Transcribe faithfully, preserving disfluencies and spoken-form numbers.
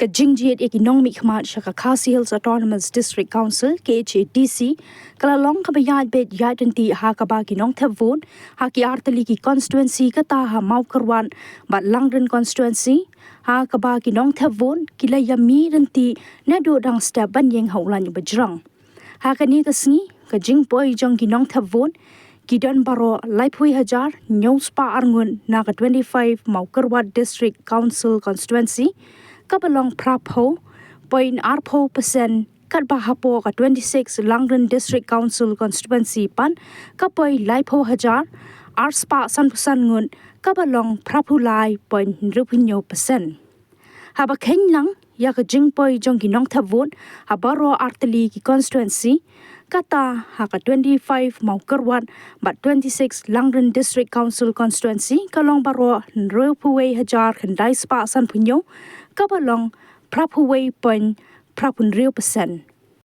Ka jingjied ïa ki nongmihkhmat sha ka Khasi Hills Autonomous District Council, K H A D C, ka la long kaba ïaid beit ïaid ryntih ha kaba ki nongthep vote ha ki artylli ki constituency kata ha Mawkyrwat bad Langrin constituency, ha kaba ki nongthep vote ki la ïamih ryntih naduh dang step ban ïeng ha u laiñ bajrong. Ha kane ka sngi, ka jingpoi jong ki nongthep vote ki don baroh laiphew hajar hynñiew spah arngut na ka twenty-five Mawkyrwat District Council constituency, kaba long phraphew point arphew percent, katba hapoh ka twenty-six Langrin District Council constituency pat ka poi laiphew hajar ar spah sanphew san ngut, kaba long phraphew lai point hynriewphew hynñiew percent. Haba kheiñ lang ïa ka jingpoi jong ki nongthep vote ha baroh artylli ki constituency, kata ha ka twenty-five Mawkyrwat bad twenty-six Langrin District Council constituency ka long baroh hynriewphew wei hajar khyndai spah sanphew hynñiew, kaba long phraphew wei point phraphew hynriew percent.